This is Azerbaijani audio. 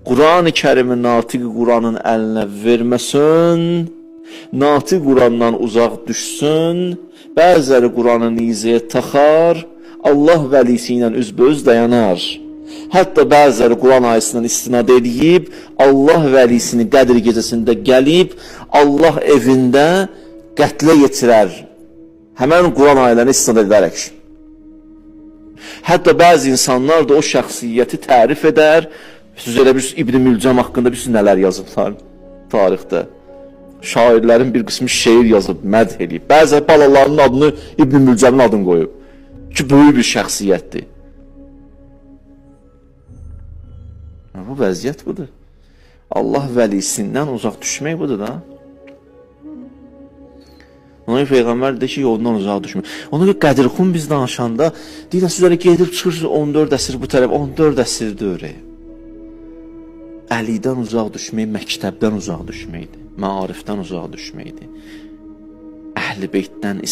Quran-ı Kərimi natiq Quranın əlinə verməsin, natiq Qurandan uzaq düşsün, bəziləri Quranı nizəyə taxar, Allah vəlisi ilə üzbəüz dayanar. Hətta bəziləri Quran ayəsindən istinad eləyib, Allah vəlisini Qədr gecəsində gəlib, Allah evində qətlə yetirər. Həmən Quran ayələrini istinad edərək. Hətta bəzi insanlar da o şəxsiyyəti tərif edər. Siz elə bilirsiniz, İbn Mülcəm haqqında bilirsiniz nələr yazıblar tarixdə. Şairlərin bir qismi şeir yazıb, mədh eləyib. Bəzi balalarının adını İbn Mülcəmin adını qoyub. Ki, böyük bir şəxsiyyətdir. Bu vəziyyət budur. Allah vəlisindən uzaq düşmək budur da. Ona görə Peyğəmbər deyir ki, ondan uzaq düşmək. Ona görə Qədirxum biz danışanda, deyirlər, siz elə gedib çıxırsınız 14 əsr bu tərəf, 14 əsr deyir. Əlidən uzaq düşmək, məktəbdən uzaq düşməkdir. Maarifdən uzaq düşməkdir. Əhl-i beytdən,